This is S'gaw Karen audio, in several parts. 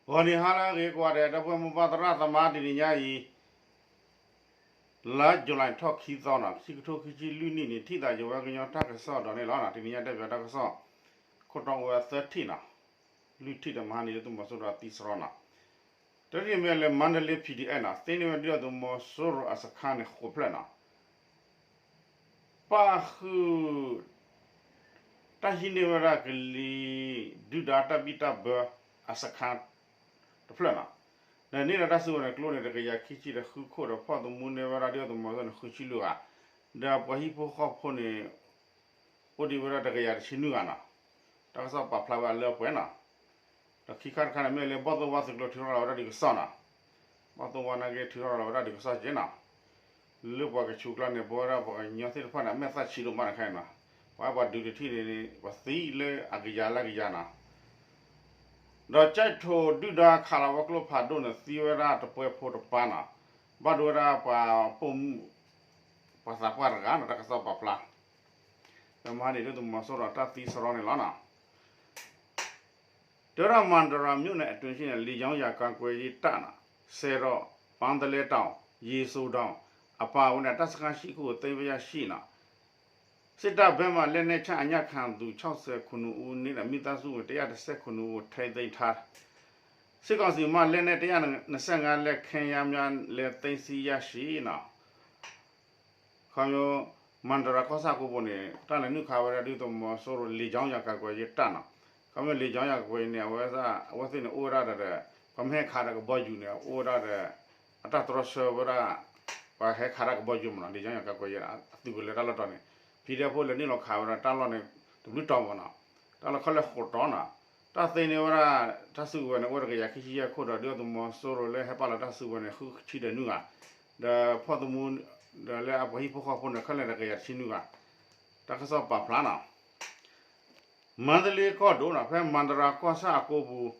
ဂီၤနံၤဟါလၢအဂ့ၤကိးဂၤဒဲး ဒီပုၢ်ဝဲၢ်မိၢ်ပၢ်သရၣ်သမါ တနံၤညါအံၤ လါယူၤလံ ထီၣ်ခံသီနီၤ ခံကထိခံဆံလွံၢ်နံၣ်န့ၣ် ထံၣ်သးယိာ်ဝဲကညီတၢ်ကစီၣ်ဒီးန့ၣ်လီၤ. တနံၤညါတဲပၠးတၢ်ကစီၣ် ခိၣ်တီအိၣ်ဝဲသၢထံၣ်နီၤ လွံၢ်ထံၣ်ဒီးမဟါန့ၣ် ဒုၣ်ဒါသုးမီၤစိရိၤသံစရီနီၤ တထံၣ်မ့ၢ်လၢ မါဒလ့ P D F နီၤ သ့န့ၢ်ဝဲဒုၣ်ဒါသုးမီၤစိရိၤအစခါန့ၣ် ဃိးဖျၢၣ်နီၤ ပၣ်ဃုာ် တၢ်ဟံးန့ၢ်ဝဲဒၣ်ကလံၤ ဒုၣ်ဒါတၢ်ဘံၣ်တၢ်ဘၢအစခါတဖျၢၣ်နီၤ ဒီးန့ၢ်ဒီးတၢ်စုကဝဲၤန့ၣ် ကျိန့ၣ် တကယၤခံဆံဒီးဃုခိၣ်ဒီး ဖီၣ်သမူန့ၢ်ဝဲဒၣ်ဒုၣ်ဒါသုးမီၤစိရိၤန့ၣ် ဃုဆံလွံၢ်ဂၤ ဒီးပှၤဟံၣ်ဖိဃီဖိန့ၣ် အိၣ်ဒံးဝဲဒၣ်တကယၤတဆံနွံဂၤနီၤ တၢ်ကစီၣ်ပာ်ဖျါဝဲအလၢအပှဲၤနီၤ ဒီးခံခါတခါန့ၣ်မ့ၢ်လၢ ဘီၣ်သိၣ်ဝါသုးကျိၤထုးထီၣ်လီၤဝဲဒၣ်ဒံးကစီၣ်နီၤ ဘီၣ်သိၣ်ဝါနာ်က့ထုးထီၣ်လီၤဝဲဒၣ်ဒံးကစီၣ်က့နီၤ လၢပှၤကဆူးကျါန့ၣ် ပဝဲဒၣ်ပှၤကညီသ့ၣ်တဖၣ်န့ၣ် အမဲာ်သၣ်ဆံးဒိၣ်မးန့ၣ်ခဲအံၤနီၤ ပှၤပှၤဒုးတထံၣ်န့ၣ် ပှၤသံလၢအကယၤလၢကယၤနီၤ ဒီးကၠဲးထိးဒုၣ်ဒါခးလီၤဝဲကျိဖးဒိၣ်န့ၣ် သံဝဲဒၣ်တပှဲၤဖိတပၢ်နီၤ ဘၣ်ဒိဝဲဒၣ်ပှၤပိာ်မုၣ် ပှၤသးပှၢ်တဂၤနီၤ တၢ်ကစီၣ်ပာ်ဖျါ ဒီးမဟါန့ၣ် ဒုၣ်ဒါသုးမီၤစိရိၤတၢ်သံစရီန့ၣ်လီၤနီၤ တဲဝဲဒၣ် မန္တရာမြို့နယ်အတွင်းရှိ လေကြောင်းရန်ကာကွယ်ရေးတပ် ဆယ်တောင် ပန်းသလဲတောင် ရေစိုတောင် အပါအဝင် တပ်စခန်းရှစ်ခုကို သိမ်းပိုက်ရရှိ စစ်တပ်ဘက်မှ လက်နက်ချအညံ့ခံသူ ခြောက်ဆယ့်ခုနစ်ဦးနဲ့ မိသားစုဝင် တစ်ရာတစ်ဆယ့်ခုနစ်ဦး ထိန်းသိမ်းထား စစ်ကောင်စီမှ လက်နက် တစ်ရာနှစ်ဆယ့်ငါးလက် ခဲယမ်းများလည်း သိမ်းဆည်းရရှိ ခီ မန္တရာကီၢ်ဆၣ်ကိးပူၤန့ၣ် တၢ်လဲၤနုာ်ခးဝဲဒၣ် ဒုၣ်ဒါသုးမီၤစိရိၤ လေကြောင်းရန်ကာကွယ်ရေးတပ်နီၤ ခီမ့ၢ် လေကြောင်းရန်ကာကွယ်ရေး န့ၣ် အဝဲသ့ၣ်န့ၣ် အိၣ်ဝဲဒၣ်ဒီး ပှၤမ့ၢ်ဟဲခးဒီးကဘီယူၤန့ၣ် အိၣ်ဝဲဒၣ်ဒီး အတၢ်တြီဆၢဝဲဒၣ် ပှၤဟဲခးတၢ်ကဘီယူၤမ့ၢ်နီၤ လေကြောင်းရန်ကာကွယ်ရေး အသုးကလၢၤတၢ်လီၢ်တီၤန့ၣ် ဖံဒဲဖိလဲၤနုာ်လီၤခးဝဲဒၣ်တၢ်လီၢ်န့ၣ် တဘျုးတီၤမ့ၢ်နီၤ တၢ်လီၢ်ခဲလၢာ်ဃိးတီၤနီၤ တၢ်သ့န့ၢ်ဝဲဒၣ် တၢ်စုကဝဲၤန့ၣ် အိၣ်ဝဲတကယၤခံဆံယဲၢ်ခိၣ်ဒီး ဒုၣ်ဒါသုးမီၤစိရိၤလၢဟဲပာ်လီၤတၢ်စုကဝဲၤန့ၣ် ဃုဆံဒီးနွံဂၤ ဒီးဖီၣ်သမူ ဒီးလၢအပှၤဟံၣ်ဖိဃီဖိန့ၣ် ခဲလၢာ်တကယၤတဆံနွံဂၤ တၢ်ကစီၣ်ပာ်ဖျါနီၤ မန္တလေးကီၢ်ဒိၣ်နီၤ ဖဲမန္တရာကီၢ်ဆၣ်အကိးပူၤ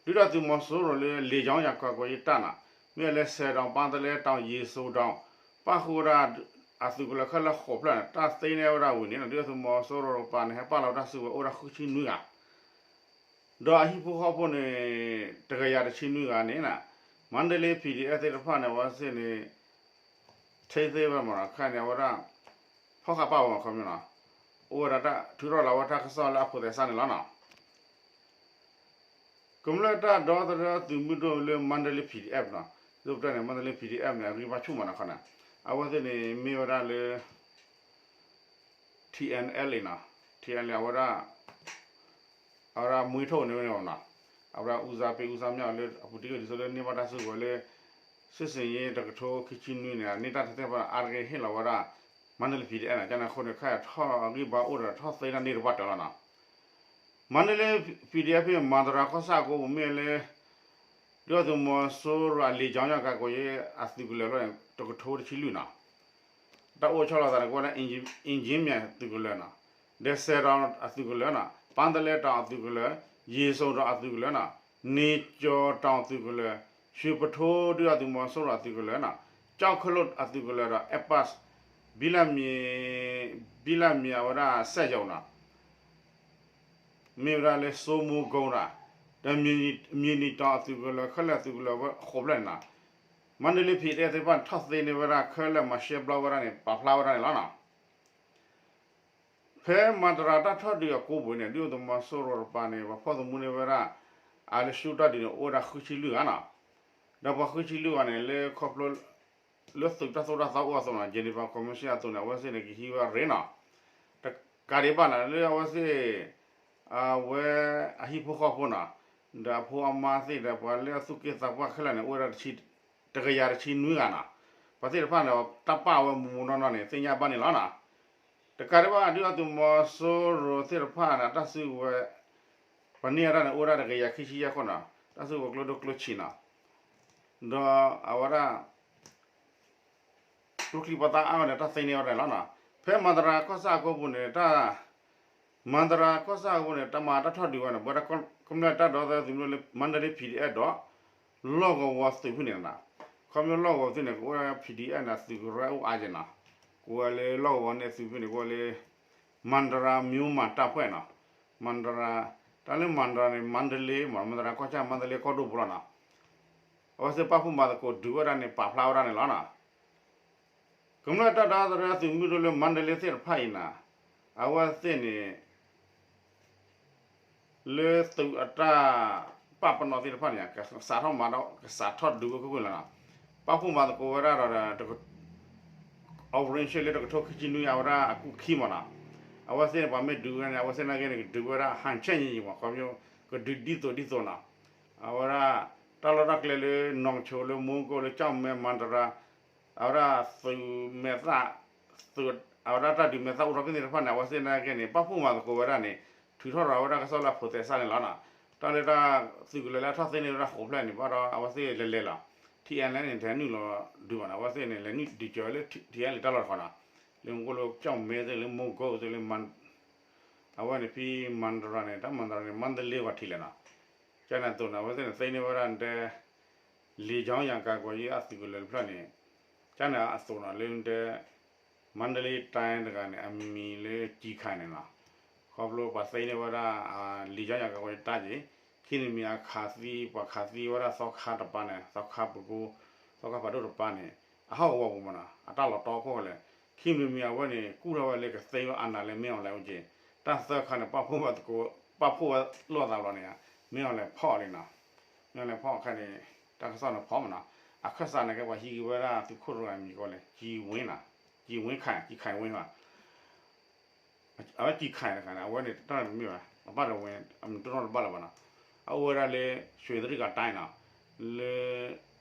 ဒုၣ်ဒါသုးမီၤစိရိၤလၢ လေကြောင်းရန်ကာကွယ်ရေးတပ်နီၤ မ့ၢ်လၢ ဆယ်တောင် ပန်းသလဲတောင် ရေစိုတောင် ပၣ်ဃုာ်ဝဲဒၣ်အသုးကလၢၤခဲလၢာ်ဃိးဖျၢၣ်န့ၣ် တၢ်သ့န့ၢ်ဝဲဒၣ်ဝံၤန့ၣ် ဒုၣ်ဒါသုးမီၤစိရိၤတကပၤန့ၣ် ဟဲပာ်လီၤတၢ်စုကဝဲၤအိၣ်ဒၣ်ဃုဆံနွံဂၤ ဒီးအဟံၣ်ဖိဃီဖိန့ၣ် တကယၤတဆံနွံဂၤန့ၣ် မန္တလေး P D F သ့ၣ်တဖၣ်န့ၣ် အဝဲသ့ၣ်န့ၣ် ထိန်းသိမ်းဝဲမ့ၢ်နီၤ ခဲအံၤန့ၣ် အဝဲဒၣ် ဖီၣ်ဃာ်ပာ်ဝဲမ့ၢ်ခီမ့ၢ်နီၤ အိၣ်ဝဲဒၣ်တၢ်ထုးထီၣ်လီၤဝဲတၢ်ကစီၣ်လၢအဖိးသဲစးန့ၣ်လီၤနီၤ ကမျၢၢ်တၢ်ဒီသဒၢသုးမုၢ်ဒိၣ်လၢ မန္တလေး P D F နီၤ ဒ်ပတဲန့ၣ် မန္တလေး P D F န့ၣ် အဂံၢ်ဘါဆူၣ်မးနီၤခီန့ၣ် အဝဲသ့ၣ်န့ၣ် မ့ၢ်ဝဲဒၣ်လၢ T N L နီၤ T N L အဝဲဒၣ် အဝဲဒၣ်မွေးထုတ်န့ၣ်နီၤ အဝဲဒၣ် ဦးစားပေး ဦးစားမရ လၢအပူၤတ့ၢ်ဂ့ၢ်ဒ်သိးလၢန့ၢ်ဘၣ်တၢ်စုကဝဲၤလၢ စစ်ဆင်ရေး တကထိခံဆံနွံန့ၣ် န့ၢ်တၢ်ထဲထဲဖဲအါတက့ၢ်ဟ့ၣ်လီၤဝဲဒၣ် မန္တလေး P D F န့ၣ် ကန့ၣ်အဃိန့ၣ် ခဲအံၤထီၣ်ဂံၢ်ဘါအိၣ်ဒီးထီၣ်သ့တၢ်န့ၢ်တပှၢ်တၢၢ်လီၤနီၤ မန္တလေး P D F ဖဲမန္တရာကီၢ်ဆၣ်အကိးပူၤမ့ၢ်လၢ ဒုၣ်ဒါသုးမီၤစိရိၤအ လေကြောင်းရန်ကာကွယ်ရေး အသုးကလၢၤလီၤန့ၣ် တကထိတဆံလွံၢ်နီၤ တၢ်အိၣ်ဆီလီၤသးန့ၣ် ကဝဲဒၣ် အင်ဂျင်မံၣ်သုးကလၢၤနီၤ ဒဲးစဲးတီၤအသုးကလၢၤနီၤ ပန်းသလဲတောင်အသုးကလၢၤ ရေစိုတောင်အသုးကလၢၤနီၤ နေကျော်တောင်အသုးကလၢၤ ရွှေပုထိုး ဒုၣ်ဒါသုးမီၤစိရိၤအသုးကလၢၤနီၤ ကျောက်ခလုတ်အသုးကလၢၤဒီး Airbus ဘိလပ်မြေ ဘိလပ်မြေ အဝဲဒၣ် စက်ရုံနီၤ မ့ၢ်ဝဲဒၣ်လၢ စိုးမိုးကုန်း ဒီး မြေနီတောင်အသုးကလၢၤ ခဲလၢာ်အသုးကလၢၤဝဲဃိးဖျၢၣ်န့ၣ်နီၤ မန္တလေး P D F သ့ၣ်တဖၣ်န့ၣ် ထီၣ်သ့န့ၢ်ဝဲဒၣ်ခဲလၢာ်မၤရှဲဘျီဝဲဒၣ်န့ၣ် ပာ်ဖျါဝဲဒၣ်န့ၣ်လီၤနီၤ ဖဲမန္တရာတၢ်ထီၣ်ဒုးအကိးပူၤန့ၣ် ဒုၣ်ဒါသုးမီၤစိရိၤတကပၤန့ၣ် ပှၤဖီၣ်သမူန့ၢ်ဝဲဒၣ် အလၢဆူတၢ်ဒုးန့ၣ် အိၣ်ဝဲဒၣ်ဃုဆံလွံၢ်ဂၤနီၤ ဒီးပှၤဃုဆံလွံၢ်ဂၤန့ၣ် လၢခီဖျိ လၢသုးတၢ်သိၣ်တၢ်သီအိၣ်အသိးနီၤ Geneva Convention အသိးန့ၣ် အဝဲသ့ၣ်န့ၣ် ကဟံးဝဲရ့နီၤ တကးဒံးဘၣ်န့ၣ် လၢအဝဲသ့ၣ် အဝဲအဟံၣ်ဖိဃီဖိနီၤ ဒီးအဖိအမါသ့ၣ်ဒီးပှၤလၢအသူၣ်က့သးပှၢ်ခဲလၢာ်န့ၣ် အိၣ်ဝဲဒၣ်တကယၤတဆံနွံဂၤနီၤ ပှၤသ့ၣ်တဖၣ်န့ၣ် တၢ်ပာ်ဝဲမူးမူးနီၢ်နီၢ်န့ၣ် သ့ၣ်ညါဘၣ်န့ၣ်လီၤနီၤ တကးဒံးဘၣ် ဒုၣ်ဒါသုးမီၤစိရိၤသ့ၣ်တဖၣ်န့ၣ် တၢ်စုကဝဲၤ ပှၤန့ၢ်ဝဲဒၣ်န့ၣ် အိၣ်ဝဲဒၣ်တကယၤခံဆံယဲၢ်ခိၣ်နီၤ တၢ်စုကဝဲၤကျိဒိၣ်ကျိဆံးနီၤ ဒီးအဝဲဒၣ် ကျိချံပှၤသၣ်အါဂၤန့ၣ် တၢ်သ့န့ၢ်ဝဲဒၣ်လီၤနီၤ ဖဲမန္တရာကီၢ်ဆၣ်အကိးပူၤန့ၣ် တၢ် မန္တရာကီၢ်ဆၣ်အကိးပူၤန့ၣ် တၢ်မၤတၢ်ထီၣ်ဒုးဝဲန့ၣ် ပဝဲဒၣ်ကမျၢၢ်တၢ်ဒီသဒၢသုးမုၢ်ဒိၣ်လၢ မန္တလေး P D F ဒီး လီၢ်ကဝီၤသုးဖဲန့ၣ်နီၤ ခီဖျိလီၢ်ကဝီၤသုးန့ၣ် ကအိၣ်ဝဲ P D F န့ၣ် သုးကရၢအိၣ်အါက့နီၤ ကဝဲလၢလီၢ်ကဝီၤန့ၣ်သုးဖဲန့ၣ် ကဝဲလၢ မန္တရာမြို့မတပ်ဖွဲ့နီၤ မန္တရာ တၢ်လၢမၤတရၤန့ၣ် မါတလ့မး မၤတရၤကီၢ်ဆၣ် မါတလ့ကီၢ်ဒိၣ်ပူၤလီၤနီၤ. အဝဲသ့ၣ်ပာ်ဖှိၣ်မၤသကိးဒုးဝဲဒၣ်န့ၣ် ပာ်ဖျါဝဲဒၣ်န့ၣ်လီၤနီၤ. ကမျၢၢ်တၢ်ဒီသဒၢသုးမုၢ်ဒိၣ်လၢမါတလ့သ့ၣ်တဖၣ်အံၤနီၤ, အဝဲသ့ၣ်န့ၣ် လၢသုးအတၢ်ပာ်ပနီၣ်သ့ၣ်တဖၣ်န့ၣ် ကစးထီၣ်မၤဒီး ကစးထီၣ်ဒုးဝဲကွ့ၢ်ကွ့ၢ်လီၤနီၤ. ပာ်ဖှိၣ်မၤသကိးဝဲဒၣ်ဒီး operation လၢတကထိခံဆံနွံအဝဲဒၣ်အကူၣ်ခံမးနီၤ. အဝဲသ့ၣ်န့ၣ် ပှၤမ့ၢ်ဒုးဝဲန့ၣ် အဝဲသ့ၣ်နာ်က့န့ၣ် ကဒုးဝဲဒၣ် ဟန်ချက်ညီညီမး ခီဖျိ ကဒုးဒ်သိးဒ်သိးနီၤ. အဝဲဒၣ် တၢ်လီၢ်တၢ်ကျဲလၢ နီၢ်ဆိ လၢမိၢ်ကိၢ် လၢကၠီၣ်မဲ မၤတရၤ အဝဲဒၣ်သုးမဲာ်သၣ် သုး အဝဲဒၣ်တၢ်ဒုးမဲာ်သၣ်အိၣ်ထီၣ်ဖဲန့ၣ်တဖၣ်န့ၣ် အဝဲသ့ၣ်နာ်က့န့ၣ် ပာ်ဖှိၣ်မၤသကိးဝဲဒၣ်န့ၣ် ထုးထီၣ်ရၤဝဲဒၣ်ကစီၣ်လၢအဖိးသဲစးန့ၣ်လီၤနီၤ. တၢ်လၢတၢ်သုးကလၢၤလၢအထီၣ်သ့န့ၢ်ဝဲဒၣ်ဃိးဖျၢၣ်န့ၣ် ဘၣ်ဒီးအဝဲသ့ၣ်လဲၤလဲၤလီၤ. ထံအဲလ်န့ၣ် တဟဲနုာ်လီၤဒုးဘၣ်နီၤ, အဝဲသ့ၣ်န့ၣ် လဲၤနုာ်ဒုးကၢၤလၢထံအဲလ်တၢ်လီၢ်တခီနီၤ, လၢမူခိၣ်လၢကၠီၣ်မဲသ့ၣ် လၢမိၢ်ကိၢ်သ့ၣ် လၢ အဝဲန့ၣ်ဖဲမၤတရၤန့ၣ် တၢ်မၤတရၤန့ၣ် မါတလ့ဂီၤထံးလဲၣ်နီၤ. ကန့ၣ်အသိးန့ၣ် အဝဲသ့ၣ်န့ၣ် သ့န့ၢ်ဝဲဒၣ်တဲ လံာ်ကၠီယၤကၤကွီၤယံအသုးကလၢၤတဖျၢၣ်န့ၣ် ကန့ၣ်အသိးနီၤ လၢတဲ မါတလ့တၢ်တဂၤန့ၣ် အမံၤလၢကံခါန့ၣ်နီၤ. ခီဖျိပှၤသ့န့ၢ်ဝဲဒၣ် လံာ်ကၠီယၤကၤကွီၤယံတၢ်က့ၤ ခံန့ၣ်မံၤအခးသံ ပှၤခးသံဝဲဒၣ်သီခါတပၤန့ၣ် သီခါပကိ သီခါဖးဒိၣ်တပၤန့ၣ် အဟီၣ်ကဝီၤပူၤမးနီၤ အတၢ်လီၤတီခိၣ်လဲၣ်. ခံမံၤမံၤအဝဲန့ၣ် ကူၣ်ထီၣ်ဝဲလၢကသ့ဝဲအနၢ်လၢမ့ၢ်အီၤလဲၣ်အိၣ်က့ၤ, တၢ်သၢခါန့ၣ် ပာ်ဖှိၣ်ဝဲသကိး ပာ်ဖှိၣ်ဝဲလိာ်သးဘျီန့ၣ် မ့ၢ်အီၤလဲၣ်ဖီၣ်လံနီၤ. မ့ၢ်အီၤလဲၣ်ဖီၣ်အခါန့ၣ် တၢ်ကစီၣ်န့ၣ်ဖီၣ်မးနီၤ. အခၢၣ်စးန့ၣ်ကဲပှၤဟံးက့ၤဝဲဒၣ်သုးခိၣ်တဂၤမံၤကီးလဲၣ် ကံဝ့နီၤ, ကံဝ့ခါ ကံခါဝ့ဘၣ် အဝဲကံခါတဂၤန့ၣ် အဝဲန့ၣ်တၢ်တမ့ၢ်ဘၣ် အဘၣ်တဝဲ အမံၤတနီၣ်တဘၣ်လၢၤဘၣ်နီၤ. အအိၣ်ဝဲဒၣ်လၢ ရွှေတြိဂံဒေသနီၤ, လၢ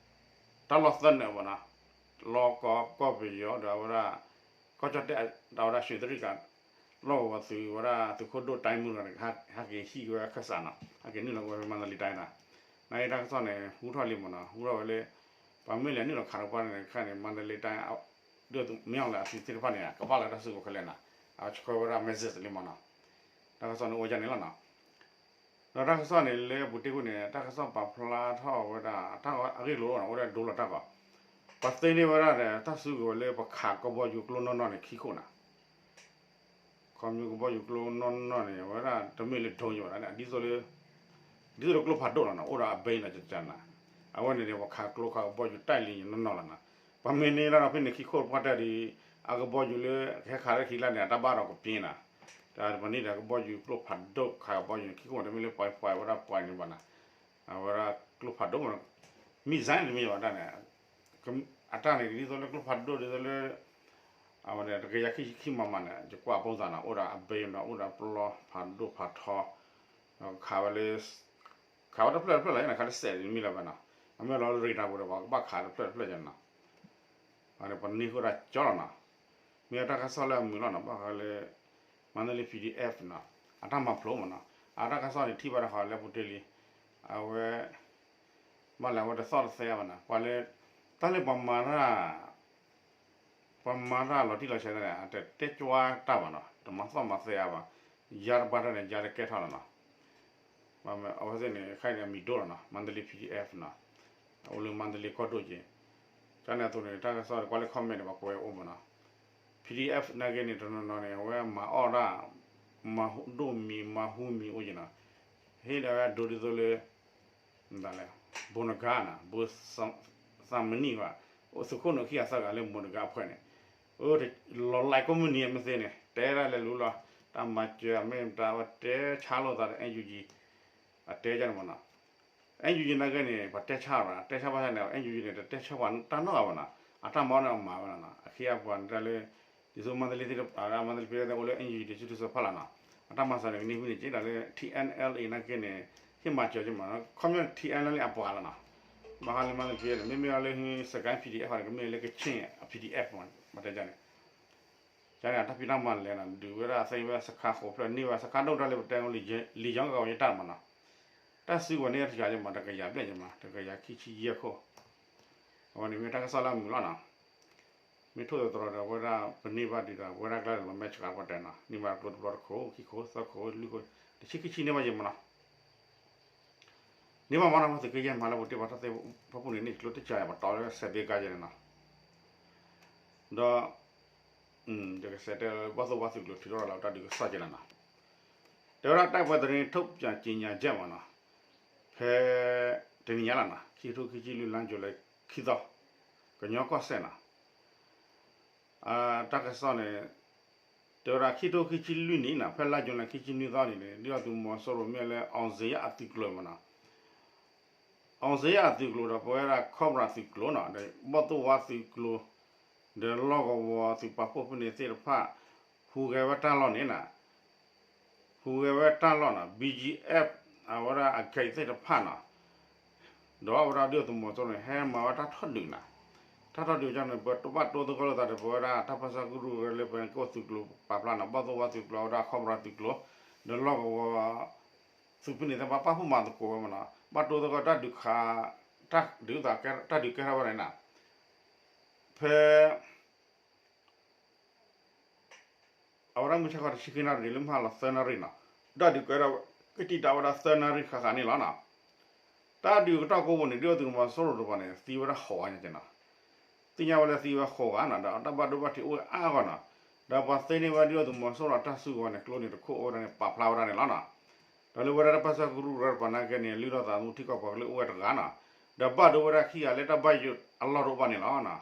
တၢ်လီၢ်သၢနၢၤဘၣ်နီၤ, လီၢ်ကီၢ် ကီၢ်ပယီၤဒီးအဝဲဒၣ် ကီၢ်ကၠီၣ်တဲၣ်ဒီးအဝဲဒၣ် ရွှေတြိဂံ လီၢ်ကဝီၤသုးဝဲဒၣ်သုးခိၣ်ဒိၣ်တိုင်းမှူးတဂၤန့ၣ် ဟဲက့ၤဟံးက့ၤဝဲအခၢၣ်စးနီၤ, ဟဲက့ၤနုာ်လီၤက့ၤဝဲဖဲမါတလ့တၢ်နီၤ. နာ်က့တၢ်ကစီၣ်န့ၣ် ဟူထီၣ်လံမးနီၤ, ဟူထီၣ်ဝဲလၢ ပှၤမ့ၢ်လဲၤနုာ်လီၤခးတကပၤန့ၣ် ခါန့ၣ် မါတလ့တၢ် ဒ်သိးမ့ၢ်အီၤလဲၣ်အသုးသ့ၣ်တဖၣ်န့ၣ် ကဘၣ်လၢတၢ်စုကဝဲၤခဲလၢာ်နီၤ, အဝဲဆှၢဝဲဒၣ် message လံမးနီၤ. တၢ်ကစီၣ်န့ၣ်အိၣ်ဒ်န့ၣ်လီၤနီၤ. ဒီးတၢ်ကစီၣ်န့ၣ် လၢအပူၤတ့ၢ်ခိၣ်န့ၣ် တၢ်ကစီၣ်ပာ်ဖျါထီၣ်ဝဲဒၣ် တၢ်အဂ့ၢ်လိာ်နီၤ အိၣ်ဒၣ်ဒိလီၤတၢ်ကီး, ပှၤသ့န့ၢ်ဝဲဒၣ်ဒီး တၢ်စုကဝဲၤလၢပခးကဘီယူၤကျိနီၢ်နီၢ်န့ၣ် ခံခိၣ်နီၤ. ခီဖျိကဘီယူၤကျိနီၢ်နီၢ်န့ၣ် အဝဲဒၣ်တမ့ၢ်လၢ drone ဘၣ်နီၤ, ဒ်သိးလၢ ဒ်သိးလၢကျိဖးဒိၣ်လီၤနီၤ, အိၣ်ဒီးအဘဲနီၤ ကကနၤ, အဝဲန့ၣ်န့ၣ် ပှၤခးကျိခးကဘီယူၤတၢ်လံနီၢ်နီၢ်လီၤနီၤ. ပှၤမ့ၢ်န့ၢ်ဒၣ်ဒီးဖဲန့ၣ်ခံခိၣ်ပှၢ်တၢၢ်ဒီး အကဘီယူၤလၢကဟဲခးလၢခံလၢန့ၣ် အတၢ်ဘၣ်ဒီးကပ့ၤနီၤ, တၢ်ပှၤန့ၢ်ဒီးကဘီယူၤကျိဖးဒိၣ်ခးကဘီယူၤန့ၣ် ခံခိၣ်တမ့ၢ်လၢပှၤပှၤဝဲဒၣ်ပှၤန့ၣ်ဘၣ်နီၤ, အဝဲဒၣ်ကျိဖးဒိၣ်မး missile တမ့ၢ်ဘၣ်တၢ်န့ၣ် အတၢ်န့ၣ် ဒ်သိးလၢကျိဖးဒိၣ်ဒ်သိးလၢ အဝဲန့ၣ် တကယၤခံဆံခံ မမ န့ၣ် ယကွၢ်အပိၢ်သးနီၤ အိၣ်ဒီးအဘဲဒီး အိၣ်ဒီးပလီဖးဒိၣ်ဖးထီ, ဒီးခးဝဲလၢ ခးဝဲတဖျၢၣ်တဖျၢၣ်လီၤ ယနခါလၢစဲးတမံၤလၢၤဘၣ်နီၤ, အမ့ၢ်လီၤလၢရ့တၢ်ပူၤဒီး ပှၤကဘၣ်ခးတဖျၢၣ်တဖျၢၣ်ကနီၤ, ပှၤန့ၣ် ပှၤန့ၢ်ဃုာ်ဒၣ်ကၠီလီၤနီၤ. မ့ၢ်တၢ်ကစီၣ်လၢအမုာ်လီၤနီၤ ဘၣ်ဃးလၢ မန္တလေး ပီၣ်ဒီးအဲၣ်ဖ် နီၤ အတၢ်မၤဖျိမးနီၤ, အတၢ်ကစီၣ်န့ၣ် ထံၣ်ဘၣ်တခီလၢပူၤတ့ၢ်လံ, အဝဲ ဘၣ်လဲၤဝဲတသီၣ်တသဲဘၣ်နီၤ, ပှၤလၢ တၢ်လၢပှၤမၤတၢ် ပှၤမၤတၢ်လီၤတံၢ်လီၤဆဲးန့ၣ် အတတဲကွၢ်တၢ်ဘၣ်နီၤ, တမၤသီၣ်မၤသဲအါဘၣ်, ယါတဘၣ်တၢ်န့ၣ် ယါတကဲထီၣ်လီၤနီၤ. အဝဲသ့ၣ်န့ၣ် ခဲအံၤန့ၣ် အမံၤဒိၣ်လီၤနီၤ မန္တလေး ပီၣ်ဒီးအဲၣ်ဖ် နီၤ, အိၣ်လၢမန္တလေးကီၢ်ဒိၣ်က့ၤ, ကန့ၣ်အသိးန့ၣ် တၢ်ကစီၣ်ကွၢ်လၢ comment န့ၣ် ပှၤကွဲးအိၣ်မးနီၤ, ပီၣ်ဒီးအဲၣ်ဖ် နာ်က့န့ၣ် တနီၤနီၤန့ၣ် အဝဲမၤအီၣ်ဒၣ် မၤဒိၣ်မံၤမၤဟူမံၤအိၣ်က့ၤနီၤ, ဟ့ၣ်လီၤဝဲဒိဒ်သိးလၢ မတၤလဲၣ် ဘိနဂါနီၤ ဘိ သးမနံၣ်ဘၣ်, အိၣ်သုးခိၣ်နူာ်ခံဂၤသၢဂၤလၢဘိနဂါအဖှဲၣ်န့ၣ်, အိၣ်လီၤလၢကိးမုၢ်နံၤအမ့ၢ်သ့န့ၣ် တဲဒၣ်လဲၤလူလီၤ, တၢ်မၤစၢၤအမ့ၢ်မတၤဝဲတဲဆါလိာ်သးဒီး NUG အတဲန့ၣ်မးနီၤ, NUG နာ်က့န့ၣ် ပှၤတဲဆါဘၣ် တဲဆါဘၣ်ဆၣ်န့ၣ် NUG န့ၣ် တတဲဆါပှၤတၢ်နီတဂၤဘၣ်နီၤ, အတၢ်မၤအီၣ်န့ၣ်အမၤဝဲလီၤနီၤ, အခ့အပှၤန့ၣ်တၢ်လၢ ဒ်သိးမန္တလေးသ့ၣ်တဖၣ် မန္တလေး ပီၣ်ဒီးအဲၣ်ဖ် အိၣ်လၢ NUG တစုတစုဖၣ်လီၤနီၤ, အတၢ်မၤစၢၤန့ၣ် ကန့ၢ်ဝံၤန့ၣ်က့ၤဒီးလၢ TNLA နာ်က့န့ၣ် ဟ့ၣ်မၤစၢၤက့ၤမးနီၤ, ခီပညီ TNLA အပှၤလီၤနီၤ, ဘၣ်ဃးလၢ မန္တလေး ပီၣ်ဒီးအဲၣ်ဖ် မ့မ့ၢ်အီၤလၢ စကဲၣ် ပီၣ်ဒီးအဲၣ်ဖ် ကမ့ၢ်လၢကချ့ၣ် ပီၣ်ဒီးအဲၣ်ဖ် မး မ့ၢ်တဲန့ၣ် ကန့ၣ် အတၢ်ဖံးတၢ်မၤလဲၣ်နီၤ, ဒုးဝဲဒၣ်သ့ဝဲစခါဃိးဖျၢၣ်န့ၢ်ဝဲစခါဒိၣ်တၢ်လၢပတဲ လံာ်ကၠီကဝီၤယတၢ်မးနီၤ, တၢ်စုကဝဲၤန့ၢ်တကယၤက့ၤမး တကယၤဘျဲၣ်က့ၤမး တကယၤခံဆံယဲၢ်ခိၣ်, အဝဲန့ၣ်မ့ၢ်တၢ်ကစီၣ်လၢအမုာ်လီၤနီၤ, မ့ၢ်ထိၣ်သတြီၤဒီး ဝဲဒၣ်ပန့ၢ်ဘၣ်ဒံးဒီး ဝဲဒၣ်ကျါန့ၣ် လီၤမဲာ်ဆှးပှၤတဲနီၤ, န့ၢ်ဘၣ်ကျိတဘျီတခိၣ် ခံခိၣ် သၢခိၣ် လွံၢ်ခိၣ် တဆံခံဆံန့ၢ်ဘၣ်ယဲၢ်မးနီၤ, န့ၢ်ဘၣ်မးနီၤ ပှၤသုးက့ယဲၢ်မးလၢပူၤတ့ၢ်ပှၤထီၣ်သ့ၣ်ဖၣ်ပူၣ်န့ၣ် န့ၢ်ကျိတကယၤ ပှၤတီလၢစဲးဘ့ကါယဲၢ်န့ၣ်နီၤ, ဒီး ယကစးတဲလၢဘီၣ်သိၣ်ဝါသုးကျိၤထုးထီၣ်လီၤတၢ်ဒုးကစီၣ်ကဲလီၤနီၤ, တဲဝဲဒၣ် တိုက်ပွဲသတင်းထုတ်ပြန်ကြေညာချက် မ့ၢ်နီၤ, ဖဲတနံၤညါလီၤနီၤ ခံထိခံဆံလွံၢ် လါယူၤလံခံသီ, ကညီကီၢ်စဲၣ်နီၤ, တၢ်ကစီၣ်န့ၣ် တဲဝဲဒၣ် ခံထိခံဆံလွံၢ်နံၣ်နီၤ ဖဲလါယူၤလံခံဆံနွံသီန့ၣ်န့ၣ် ဒုၣ်ဒါသုးမီၤစိရိၤမ့ၢ်လၢ အောင်ဇေယျ အသုးကျိၤမ့ၢ်နီၤ, အောင်ဇေယျ အသုးကျိၤဒီး ပဝဲဒၣ် Cobra သုးကျိၤနီၤ ဒီး ဘီၣ်သိၣ်ဝါသုးကျိၤ ဒီးလီၢ်ကဝီၤသုးပာ်ဖှိၣ်ဖဲန့ၣ်သ့ၣ်တဖၣ် ဟူးဂဲၤဝဲတၢ်လီၢ်န့ၣ်နီၤ ဟူးဂဲၤဝဲတၢ်လီၢ်နီၤ ဘီၣ်ကၠံၣ်အဲၣ် အဝဲဒၣ်အကဲသ့ၣ်တဖၣ်နီၤ, ဒီးအဝဲဒၣ်ဒုၣ်ဒါသုးမီၤစိရိၤန့ၣ် ဟဲမၤဝဲတၢ်ထီၣ်ဒုးနီၤ, တၢ်ထီၣ်ဒုးကန့ၣ် ပဘၣ်တိသကိးလိာ်သးဒီး ပဝဲဒၣ်တၢ်ပၢဆှၢကရူၢ်ကရၢလၢပကီၢ်သုးကျိၤပာ်ဖျါနီၤ ဘီၣ်သိၣ်ဝါသုးကျိၤ အဝဲဒၣ် Cobra သုးကျိၤ ဒီးလီၢ်ကဝီၤ သုးဖဲန့ၣ်သ့ၣ်တဖၣ် ပာ်ဖှိၣ်မၤသကိးဝဲမ့ၢ်နီၤ ဘၣ်တိသကိးတၢ်ဒုးခး တၢ်ဒုးသး တၢ်ဒုးကဲထီၣ်ဝဲန့ၣ်နီၤ, ဖဲ အဝဲဒၣ်မုၢ်ဆါခီတဆံခံနၣ်ရံၣ် လၢမုၢ်ဟါလီၤသၢနၣ်ရံၣ်နီၤ, တၢ်ဒုးကဲထီၣ် ကတံာ်တာ်ဝဲဒၣ်သၢနၣ်ရံၣ်ဃၣ်ဃၣ်န့ၣ်လီၤနီၤ, တၢ်ဒုးကတီၢ်ကိးပူၤန့ၣ် ဒုၣ်ဒါသုးမီၤစိရိၤတပၤန့ၣ် သံဝဲဒၣ်ဃိးဂၤညါနီၤ, သ့ၣ်ညါဝဲလၢသံဝဲဃိးဂၤနီၤ ဒီးတၢ်ဘၣ်ဒိဘၣ်ထံးအိၣ်ဝဲအါအါဂီၢ်နီၤ, ဒီးပှၤသ့န့ၢ်ဝဲဒုၣ်ဒါသုးမီၤစိရိၤအတၢ်စုကဝဲၤန့ၣ် ကျိန့ၣ်တခိၣ်အိၣ်ဝဲဒၣ်န့ၣ် ပာ်ဖျါဝဲဒၣ်န့ၣ်လီၤနီၤ, ဒီးလၢဝဲဒၣ်တၢ်ပၢဆှၢကရူၢ်ကရၢတပၤနာ်က့န့ၣ် လုၢ်ထီၣ်သးသမူထံကီၢ်ပှၤကလုာ်အိၣ်ဝဲတဂၤနီၤ, ဒီးဘၣ်ဒိဝဲဒၣ်ခံဂၤလၢတၢ်ဘၣ်ယိၣ်အလီၢ်တအိၣ်ဘၣ်န့ၣ်လီၤနီၤ,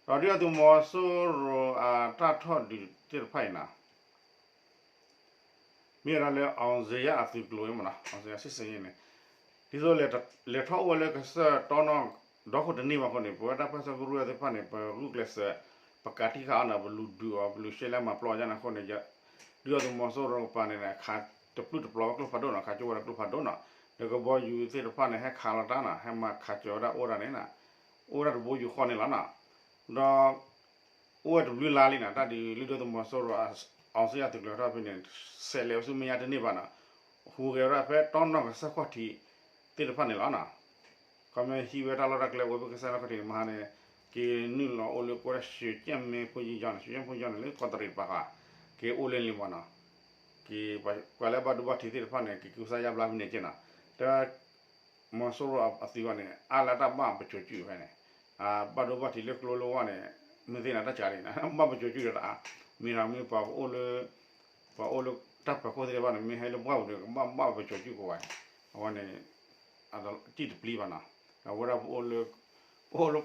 ဒီးဒုၣ်ဒါသုးမီၤစိရိၤအတၢ်ထီၣ်ဒုးသ့ၣ်တဖၣ်အံၤနီၤ မ့ၢ်ဝဲဒၣ်လၢ အောင်ဇေယျ အသုးကျိၤမ့ၢ်နီၤ အောင်ဇေယျ စစ်ဆင်ရေးန့ၣ် ဒ်သိးလဲၤထီၣ်အိၣ်ဝဲလၢကစၢၢ်တီနီၣ်ဒီခိၣ်တန့ၢ်ဘၣ်အဃိန့ၣ် ပဝဲတၢ်ပၢဆှၢကရူၢ်သ့ၣ်တဖၣ်န့ၣ် ပဂုာ်ကျဲးစၢး ပကးတံၢ်ဃာ်အီၤနီၤ ပလူၤဒုးအီၤ ပလူၤရှဲလဲမၤပျီယါန့ၣ်အဃိန့ၣ် ဒုၣ်ဒါသုးမီၤစိရိၤတပၤန့ၣ် ခးတပျုၢ်တပျီၤဝဲကျိဖးဒိၣ်နီၤ ခးကၠိဝဲဒီးကျိဖးဒိၣ်နီၤ ဒီးကဘီယူၤသ့ၣ်တဖၣ်န့ၣ် ဟဲခးလီၤတၢ်နီၤ ဟဲမၤခးစၢၤဝဲဒၣ်အိၣ်ဝဲဒၣ်န့ၣ်နီၤ အိၣ်ဝဲဒၣ်တဘိယူၤဃီန့ၣ်လီၤနီၤ ဒီး အိၣ်ဝဲတဘျုးလါလံနီၤ တၢ်ဒုးလုၢ်ဒိၣ်သုးမီၤစိရိၤ အောင်ဇေယျ သုးကျိၤထီၣ်ဖဲန့ၣ် ဆဲးလဲၤဝဲဆူမဲာ်ညါတန့ၢ်ဘၣ်နီၤ ဟူးဂဲၤဝဲဒၣ်ဖဲတီနီၣ်ကစၢၢ်ခီၣ်ထံးသ့ၣ်တဖၣ်န့ၣ်လီၤနီၤ ခီမ့ၢ်ဟံးဝဲတၢ်လီၢ်တၢ်ကျဲအိၣ်ဖဲကစၢၢ်ခီၣ်ထံးန့ၣ် မဟါန့ၣ် က့ၤနုာ်လီၤအိၣ်လၢကိးဝဲဒၣ် ရွှေကျင်မင်းဘုန်းကြီးကျောင်းန့ၣ် ရွှေကျင်မင်းဘုန်းကြီးကျောင်းန့ၣ် လၢကီးတရံးတပၤဃီ က့ၤအိၣ်လၢန့ၣ်မ့ၢ်နီၤ က့ၤပှၤလၢဘၣ်ဒိဘၣ်ထံးသ့ၣ်တဖၣ်န့ၣ် က့ၤကူစါယါဘျါဖဲန့ၣ်က့နီၤ တဲ မီၤစိရိၤအသုးဘၣ်န့ၣ် အါလၢတၢ်ဘၣ်ပစိာ်စုၣ်ဖဲန့ၣ် ဘၣ်ဒိဘၣ်ထံးလၢကျိလၢဝါန့ၣ် မ့ၢ်သ့ၣ်န့ၣ်တၢ်ကးလံနီၤ ဘၣ်ပစိာ်စုၣ်ဒီးတအါ မ့ၢ်ဒီးမ့ၢ်ပှၤအိၣ်လၢ ပှၤအိၣ်လၢတၢ်ပၢၤခိၣ်သ့ၣ်တဖၣ်န့ၣ် မ့ၢ်ဟဲလၢပှၢ်ပူၤဒီး ကဘၣ်ဘၣ်ပစိာ်စုၣ်ကိးဝဲ အဝဲန့ၣ် အတံၢ်တပျံၤဘၣ်နီၤ အဝဲဒၣ်ပအိၣ်လၢ ပအိၣ်လၢ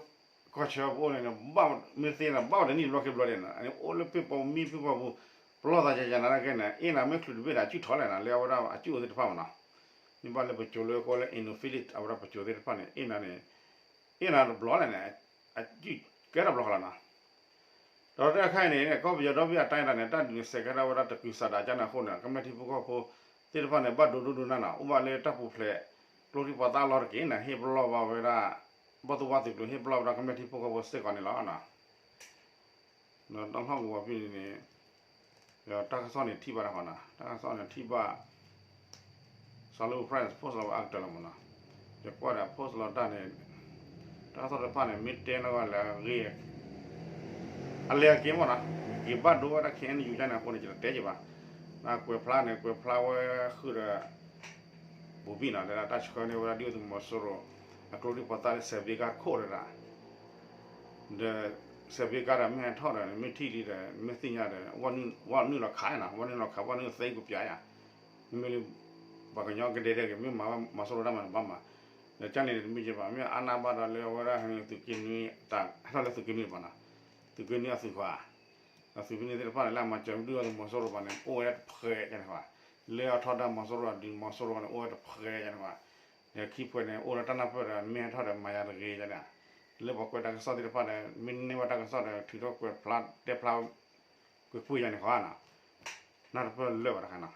ကီၢ်ဆၢပအိၣ်န့ၣ် မ့ၢ်သ့ၣ်န့ၣ် ဘၣ်ဝဲတနံၣ်တဘျီခံဘျီဒဲးနီၤ အအိၣ်လၢပ့ၢ်ပိာ်မံပ့ၢ်ပိာ်ပူၤ ပလီၢ်သးယၤယၤနၤတၢ်ကဲန့ၣ် အ့ၣ်နၤမ့ၢ်ချုးတဘ့ၣ်ဒီး အစုၣ်ထီၣ်လဲၣ်နီၤ လၢအဝဲဒၣ်အစုၣ်အိၣ်သ့ၣ်တဖၣ်မ့ၢ်နီၤ မ့ၢ်ဘၣ်လၢပစိာ်လၢကိးလၢ Inofilin အဝဲဒၣ်ပစိာ်သ့ၣ်တဖၣ်န့ၣ် အ့ၣ်နၤန့ၣ် အ့ၣ်နၤတဘျီလဲၣ်န့ၣ် အစုၣ်ကဲတဘျီဃီလီၤနီၤ ဒီးတၢ်တခါအံၤန့ၣ် ကီၢ်ပယီၤဒီဘ့ၣ်အတၢ်အံၤတၢ်န့ၣ် တၢ်ဒုးန့ၣ် စဲးကဲထီၣ်ဝဲဒၣ်တကုၤဆးဒးကန့ၣ်အဃိန့ၣ် ကမျၢၢ်ထံဖိကီၢ်ဖိသ့ၣ်တဖၣ်န့ၣ် ဘၣ်ဒိဒိဒိနၢ်နီၤ အိၣ်ဘၣ်လၢတၢ်ပူၤဖျဲး ကျိချံမျိာ်သၣ်လီၢ်တက့ၢ်န့ၣ် ဟ့ၣ်ပလီၢ်ဘၣ်ဝဲဒၣ် ဘီၣ်သိၣ်ဝါသုးကျိၤ ဟ့ၣ်ပလီၢ်ဝဲဒၣ်ကမျၢၢ်ထံဖိကီၢ်ဖိစ့ၢ်ကီးန့ၣ်လီၤ. ဒီးတၢ်လီၢ်ကဝီၤဖဲန့ၣ်န့ၣ် ဒီးတၢ်ကစီၣ်န့ၣ်ထံၣ်ဘၣ်တခီနီၤ တၢ်ကစီၣ်န့ၣ်ထံၣ်ဘၣ် စီၤလၢ Press post လီၤဝဲအါကတၢၢ်လီၤမ့ၢ်နီၤ ယကွၢ်ဒီး post လီၤတၢ်န့ၣ် တၢ်ကစီၣ်တဖၣ်န့ၣ် မ့ၢ်တဲနီၢ်ဂီၢ်လၢအဂ့ၤ အလဲၤအက့ၤမ့ၢ်နီၤ က့ၤဘၣ်ဒိဝဲဒၣ် ခဲအံၤယူၤဒၣ်န့ၣ်အဃိန့ၣ် ယတတဲက့ၤဘၣ် ကွဲးဖျါန့ၣ် ကွဲးဖျါဝဲဃုာ်ဒီး ဘူးဘံၣ်နီၤ တၢ်ဆှၢန့ၢ်ဝဲဒၣ်ဒုၣ်ဒါသုးမီၤစိရိၤ အကျိချံမျိာ်သၣ်လၢ စဲးဘ့ကါခိၣ်တဒၣ် ဒီး စဲးဘ့ကါဒီးမ့ၢ်ဟဲထီၣ်ဒီး မ့ၢ်ထံၣ်လံဒီး မ့ၢ်သ့ၣ်ညါဒီး ဝဲနုာ်လီၤခးနီၤ ဝဲနုာ်လီၤခး ဝဲနုာ်သ့ကပျးယါ မ့မ့ၢ်လၢ ပှၤကညီကဒဲဒဲက့ၤ မ့ၢ်မၤမီၤစိရိၤတၢ်မၤတဘၣ်မး ဒီးကန့ၣ် တမ့ၢ်က့ၤဘၣ် မ့ၢ်အါနၢ်ဘၣ်ဒီးလၢအဝဲဒၣ်ဟဲသုးက့နွံ တၢ်ဟဲထီၣ်လၢသုးက့နွံတပၤနီၤ သုးက့နွံအသုးခွါ ဒီးသုးက့နွံသ့ၣ်တဖၣ်န့ၣ် လၢအမၤစၢၤဒုၣ်ဒါသုးမီၤစိရိၤတပၤန့ၣ် အိၣ်ဝဲဒၣ်တဖှဲးကန့ၣ်ခွါ လၢအထီဒါမီၤစိရိၤအဒုးမီၤစိရိၤန့ၣ် အိၣ်ဝဲတဖှဲးကန့ၣ်ခွါ ဒီးခံဖှဲးန့ၣ် အိၣ်ဒီးတၢ်နၢ်ပၢၢ်ဒီး မ့ၢ်ဟဲထီၣ်ဒီးမၤယၤတဂ့ၤကန့ၣ် လၢပှၤကွဲးတၢ်ကစီၣ်သ့ၣ်တဖၣ်ဒီး မ့ၢ်န့ၢ်ဘၣ်တၢ်ကစီၣ်ဒီး ထုးထီၣ်ကွဲးဖျါတဲဖျါ ကွ့ၢ်ကွ့ၢ်ယါန့ၣ်ဃီနီၤ နၢ်တပၢၢ်လၢာ်ဘၣ်တခါနီၤ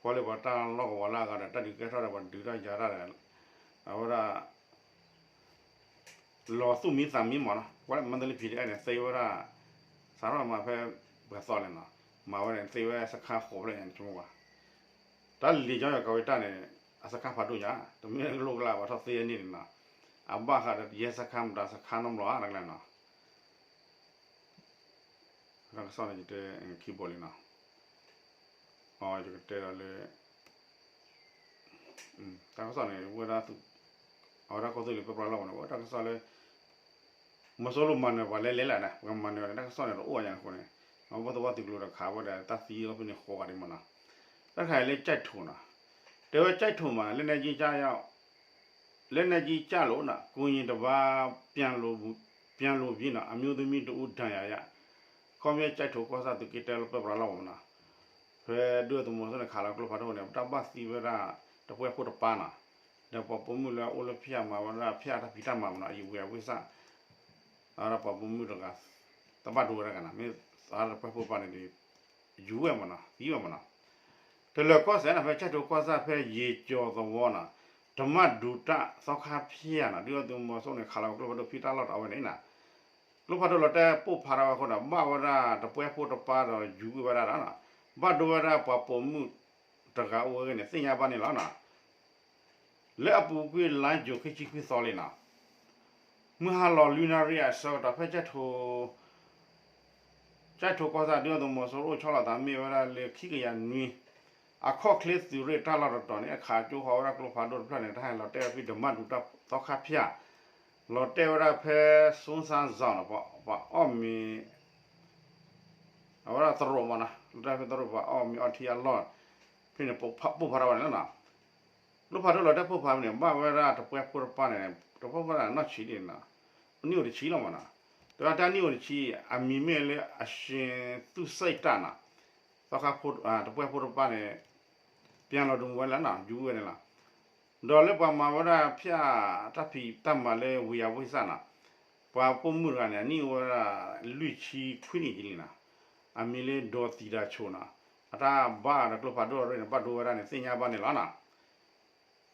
ကွၢ်လၢပှၤတၢ်လီၢ်ကဝီၤလၢအဂၤဒီး တၢ်ဒုးကဲထီၣ်ဒီး ပှၤဒုးတၢ်ယၤတၢ်ဒီး အဝဲဒၣ် လီၤသူၣ်မံသးမံမ့ၢ်နီၤ ကွၢ်လၢမန္တလေး ပီၣ်ဒီၣ်အဲၣ်န့ၣ် သ့ဝဲဒၣ် စးထီၣ်မၤဖဲ ပှဲၤသီလဲၣ်နီၤ မၤဝဲန့ၣ် သ့ဝဲစခါဃိးဖျၢၣ်ညါန့ၣ် ဆိကမိၣ်ကွၢ် တၢ်လံၤကၠီယီၤကဝဲတၢ်န့ၣ် အစခါဖးဒိၣ်ညါ တမ့ၢ်လၢကလိၣ်ကလၢ်ဘၣ်ထီၣ်သ့န့ၣ်နီၤ အဘၣ်ဃးဒီးယဲစခါမတၤစခါနီတဘျီဧါ တၢ်ကလဲၣ်နီၤ တၢ်ကစီၣ်န့ၣ် ယတဲခံဘိလံနီၤ ယကတဲဒီးလၢ တၢ်ကစီၣ်န့ၣ် ဝဲဒၣ် အဝဲဒၣ်ကီၢ်သူလ့ၤပၢပြးလီၢ်ဝဲန့ၣ် ဝဲတၢ်ကစီၣ်လၢ မီၤစိရိၤမၤနၢၤပှၤလဲၤလဲၤလၢ်န့ၣ် ပှၤမၤနၢၤန့ၣ် တၢ်ကစီၣ်န့ၣ်တအိၣ်ညါန့ၣ်အဃိန့ၣ် ဘီၣ်သဝီသုးကျိၤတခးဝဲဒၣ်တၢ်သံအီၤဖဲန့ၣ်ဃိးဂၤဒံးမးနီၤ, တၢ်တခါအံၤလၢကၠဲၣ်ထိၣ်နီၤ, တဲဝဲကၠဲၣ်ထိၣ်မး လက်နက်ကြီးကျလို့နီၤ ကိုရင်တစ်ပါး ပြန်လိုပြီနီၤ အမျိုးသမီးတစ်ဦးဒဏ်ရာရ ခီပညီကၠဲၣ်ထိၣ်ကီၢ်ဆၣ်သုးက့တၢလီၤပၢပြးလီၤမးနီၤ, ဖဲဒုၣ်ဒါသုးမီၤစိရိၤန့ၣ် ခးလီၤကျိဖးဒိၣ်န့ၣ် တၢ်ဘၣ်သံဝဲဒၣ် တပှဲၤဖိတပါနီၤ, ဒီးပှၤပိာ်မုၣ်လၢအအိၣ်လၢဖၠၣ်မၤဝဲဒၣ်ဖၠၣ်တၢ်ဖံးတၢ်မၤမးနီၤ အဝ့ၢ်အဝ့ၢ်စၢ် ဒီးပှၤပိာ်မုၣ်တဂၤ တဘၣ်ဒိဝဲဒၣ်ဂၤနီၤ မ့ၢ်သးတပှဲၤဖိတပါန့ၣ်ဒီး ယူၤဝဲမးနီၤ သံဝဲမးနီၤ, တလၢၤကီၢ်စဲၣ်နီၤ ဖဲကၠဲၣ်ထိၣ်ကီၢ်ဆၣ်ဖဲယ့ၤကၠီၤသဝီနီၤ, ဓမ္မဒုတ သီခါဖၠၣ်နီၤ ဒုၣ်ဒါသုးမီၤစိရိၤန့ၣ် ခးလီၤကျိဖးဒိၣ်ဖံးတၢ်လီၢ်တအီၣ်ဝဲန့ၣ်နီၤ, ကျိဖးဒိၣ်လီၤတဲာ်ပိၢ်ဖးထီၣ်ဝဲအဃိဒီး ဘၣ်ဝဲဒၣ်တပှဲၤဖိတပါဒီးယူၤကွံာ်ဝဲဒၣ်ဒီးနီၤ, ဘၣ်ဒိဝဲဒၣ်ပှၤပိာ်မုၣ်တဂၤအိၣ်ဝဲအဂ့ၢ်န့ၣ် သ့ၣ်ညါဘၣ်န့ၣ်လီၤနီၤ, လၢအပူၤကွံာ်လါယူၤခံဆံခွံသီလံနီၤ, မုၢ်ဟါလီၤလွံၢ်နၣ်ရံၣ်အဆၢကတီၢ်ဖဲကၠဲၣ်ထိၣ် ကၠဲၣ်ထိၣ်ကီၢ်ဆၣ်ဒုၣ်ဒါသုးမီၤစိရိၤအိၣ်ဆီလီၤသးမ့ၢ်ဝဲဒၣ်လၢခံကယၤနွံ, အခီၣ်ချ့သုးရ့ၣ်တၢ်လီၢ်တတီၤန့ၣ် အခးကၠိဃီၤဝဲဒၣ်ကျိဖးဒိၣ်တဖျၢၣ်န့ၣ် တၢ်ဟဲလီၤတဲာ်ဝဲဖဲ ဓမ္မဒုတ သီခါဖၠၣ်, လီၤတဲာ်ဝဲဒၣ်ဖဲ စွန်းစန်းဇောင်းနီၤ ပှၤအီၣ်မ့ၤ အဝဲဒၣ်သရိာ်မးနီၤ လီၤတဲာ်ဖဲသရိာ်ပှၤအီၣ်မ့ၤအီထံအလီၢ်, ဖဲန့ၣ် ပိၢ်ဖးထီၣ်ဝဲန့ၣ်လီၤနီၤ, ကျိဖးဒိၣ်လီၤတဲာ်ပိၢ်ဖးန့ၣ် ဘၣ်ဝဲဒၣ်တပှဲၤဖိတပါန့ၣ် တပှဲၤဖိတပါန့ၣ်နီၢ်ဆံးဒ်နီၤ, နံၣ်အိၣ်တဆံလီၤမးနီၤ, တဲဝဲတၢ်နံၣ်အိၣ်တဆံ အမံၤမ့ၢ်လၢ အရှင်သူစိတ်တနီၤ, သီခါဖိ တပှဲၤဖိတပါန့ၣ် ပျံၤလီၤဒုးဝဲလၢနီၤ ယူၤဝဲန့ၣ်လီၤ, ဒီးလၢပှၤမၤဝဲဒၣ်ဖၠၣ်တၢ်ဖံးတၢ်မၤလၢဝ့ၢ်ယၤဝ့ၢ်စၢ်နီၤ, ပှၤပိာ်မုၣ်တဂၤန့ၣ် အနံၣ်အိၣ်ဝဲဒၣ်လွံၢ်ဆံခွံနံၣ်ကလံနီၤ, အမံၤလၢ ဒေါ်သီတာချိုနီၤ, အတၢ်ဘၣ်ဒီးကျိဖးဒိၣ်အရ့ၣ်န့ၣ် ဘၣ်ဒိဝဲဒၣ်န့ၣ် သ့ၣ်ညါဘၣ်န့ၣ်လီၤနီၤ,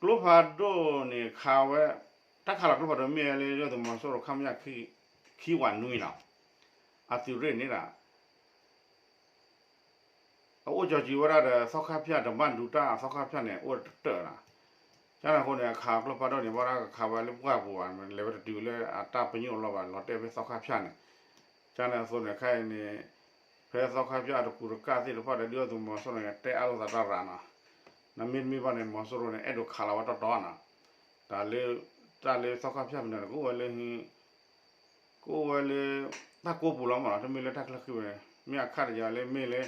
ကျိဖးဒိၣ်န့ၣ်ခးဝဲ, တၢ်ခးလီၤကျိဖးဒိၣ်မ့ၢ်ဝဲလၢဒုၣ်ဒါသုးမီၤစိရိၤ ခမရ ခံဝးနွံနီၤ, အသုးရ့ၣ်န့ၣ်ဒီး အအိၣ်ကၠီၤကံၤဝဲဒၣ်ဒီး သီခါဖၠၣ် ဓမ္မဒုတ သီခါဖၠၣ်န့ၣ် အိၣ်တတၢၢ်နီၤ, ကန့ၣ်အဃိန့ၣ် အခးကျိဖးဒိၣ်န့ၣ် ဘၣ်ဒၣ်ကခးဝဲလၢပှၢ်ပူၤဘၣ် လဲၤဝဲတတုၤလၢအတၢ်ပညိၣ်အလီၢ်ဘၣ် လီၤတဲာ်ဖဲသီခါဖၠၣ်န့ၣ်, ကန့ၣ်အသိးန့ၣ် ခဲအံၤန့ၣ် ဖဲသီခါဖၠၣ်အတကူးတကၢ်သ့ၣ်တဖၣ်ဒီး ဒုၣ်ဒါသုးမီၤစိရိၤန့ၣ် တဲအါလိာ်သးတၢ်ရၤနီၤ, နမ့တမ့ၢ်ဘၣ်န့ၣ် မီၤစိရိၤန့ၣ် အဲၣ်ဒိးခးလီၤဝဲတီတီနီၤ, တၢ်လၢ တၢ်လၢသီခါဖၠၣ်ဖဲန့ၣ် ကအိၣ်ဝဲလၢ ကအိၣ်ဝဲလၢ တၢ်ကိးပူၤလီၤမးနီၤ, တမ့ၢ်လၢတၢ်ချၢဃံဝဲန့ၣ် မ့ၢ်အခါတယၤလၢမ့ၢ်လၢ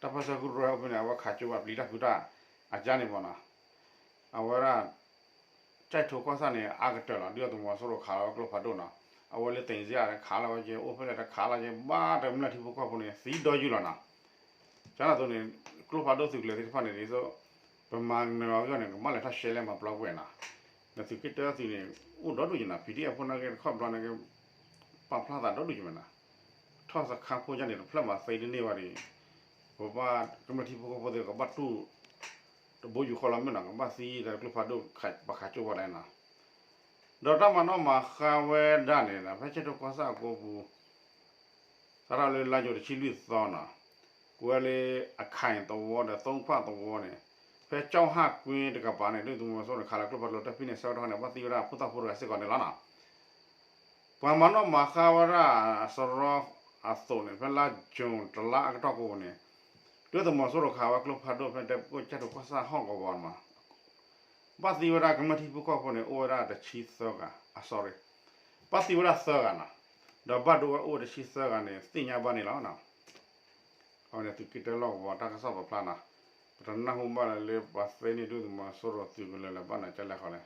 တၢ်ပၢၢ်ဆၢကရူၢ်အိၣ်ဖဲန့ၣ် အဝဲခးကၠိဘၣ်ပျံၤတၢ်ဖုးတၢ် အကါန့ၣ်မးနီၤ, အဝဲဒၣ် ကၠဲၣ်ထိၣ်ကီၢ်ဆၣ်န့ၣ် အါကတၢၢ်လီၤ ဒုၣ်ဒါသုးမီၤစိရိၤခးလီၤဝဲကျိဖးဒိၣ်နီၤ, အဝဲလၢသ့ၣ်ညါန့ၣ် ခးလီၤဝဲက့ၤ အိၣ်ဖဲလဲၣ်တခးလီၤက့ၤ ဘၣ်တမျၢ်ထံဖိကီၢ်ဖိန့ၣ် သံဒီးယုၢ်လီၤနီၤ, ကန့ၣ်အသိးန့ၣ် ကျိဖးဒိၣ်သုးကျဲၤသ့ၣ်တဖၣ်န့ၣ်ဒ်သိး ပမၤနၢၤအဂီၢ်န့ၣ် ကဘၣ်လဲၤထီၣ်ရှဲလဲၣ်မၤပျီကွံာ်နီၤ, ဒီးသုးက့တၢသုးန့ၣ် အိၣ်ဒီဒူၣ်ယနီၤ PDF ဖိနာ်က့တခီဘျီန့ၣ်က့ ပာ်ဖျါသးဒီဒူၣ်ယမးနီၤ, ထီၣ်သခါဖိယါန့ၣ် တဖျၢၣ်မၤသ့တန့ၢ်ဘၣ်ဒီး ပဘၣ်ကမျၢၢ်ထံဖိကီၢ်ဖိသ့ၣ် ကဘၣ်တူၢ် တဘိယူၢ်ဃီလီၤမ့ၢ်နီၤ ကဘၣ်သံဒီးကျိဖးဒိၣ် ပှၤခးကၠိဝဲဒၣ်နီၤ, ဒီးတၢ်မၤနီၣ်မၤဃါဝဲဒၣ်န့ၣ် ဖဲကၠဲၣ်ထိၣ်ကီၢ်ဆၣ်အကိးပူၤ စးထီၣ်လၢလါယူၤတဆံလွံၢ်သီနီၤ, ကွဲးလၢအခဲအံၤသဝီဒီး သုံးခွသဝီန့ၣ် ဖဲကၠီဟၣ်ကွ့တကပၤန့ၣ် ဒုၣ်ဒါသုးမီၤစိရိၤန့ၣ် ခးလီၤကျိဖးဒိၣ်လီၤတဲာ်ဖဲန့ၣ် ဆၢကတီၢ်န့ၣ် ဘၣ်သံဝဲဒၣ်ဖိသၣ်ဖိတဂၤစ့ၢ်ကီးန့ၣ်လီၤနီၤ, ပှၤမၤနီၣ်မၤဃါဝဲဒၣ်အစရီအသိးန့ၣ် ဖဲလါယူၤတလါအကတီၢ်ကိးပူၤန့ၣ် ဒုၣ်ဒါသုးမီၤစိရိၤခးဝဲကျိဖးဒိၣ်ဖဲတဲကိၣ်ကၠဲၣ်ထိၣ်ကီၢ်ဆၣ်ဟီၣ်ကဝီၤမး ဘၣ်သံဝဲဒၣ်ကမျၢၢ်ထံဖိကီၢ်ဖိန့ၣ် အိၣ်ဝဲဒၣ်တဆံသၢဂၤ, အ sorry, ဘၣ်သံဝဲဒၣ်သၢဂၤနီၤ, ဒီးဘၣ်ဒိဝဲအိၣ်တဆံသၢဂၤန့ၣ် သ့ၣ်ညါဘၣ်န့ၣ်လီၤ. အဝဲန့ၣ်သုးက့တၢလီၢ်ကဝီၤတၢ်ကစီၣ်ပာ်ဖျါနီၤ, ပတနၢ်ဟူဘၣ်လၢပှၤသ့န့ၢ်ဒုၣ်ဒါသုးမီၤစိရိၤသုးကလၢၤလၢၤဘၣ်နီၤ ကလဲၣ်ဃီလဲၣ်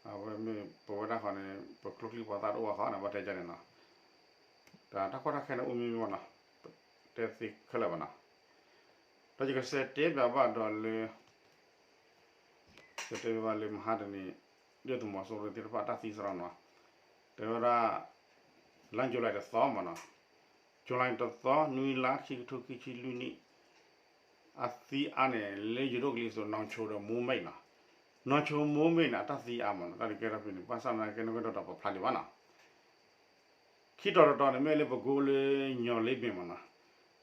အဝဲမ့ၢ်ပဝဲဒၣ်ဃီန့ၣ် ပကျိချံပှၤသၣ်တအိၣ်ဘၣ်ဃီန့ၣ် ဘၣ်တဲကန့ၣ်နီၤ, တၢ်တၢ်ကီတၢ်ခဲန့ၣ်အိၣ်မ့ၢ်မ့ၢ်နီၤ, တဲသ့ခဲလၢာ်ဘၣ်နီၤ, ဒီးယကစံးတဲဘၣ်ဘၣ်ဒီးလၢ ကတဲဘၣ်လၢမဟါတနံၤ ဒုၣ်ဒါသုးမီၤစိရိၤသ့ၣ်တဖၣ်တၢ်သံစရီနီၤ, တဲဝဲဒၣ် လါယူၤလံတသီမးနီၤ, ယူၤလံတသီ နွံလါ ခံကထိခံဆံလွံၢ်နံၣ်, အသံအါန့ၣ် လၢယိၤဒိၣ်ကလံၤစိး နီၢ်ဆိဒီးမိၢ်မဲးနီၤ, နီၢ်ဆိမိၢ်မဲးန့ၣ် အတၢ်သံအါမးနီၤ, တၢ်ဒုးကဲထီၣ်ဖဲန့ၣ် ဘၣ်ဆၣ်သနာ်က့ နီၢ်ကဲထီၣ်တၢ်ပာ်ဖျါဒံးဘၣ်နီၤ ခံတီၤတတီၤန့ၣ် မ့ၢ်လၢပကိလၢညီလ့ဘ့ၣ်မးနီၤ,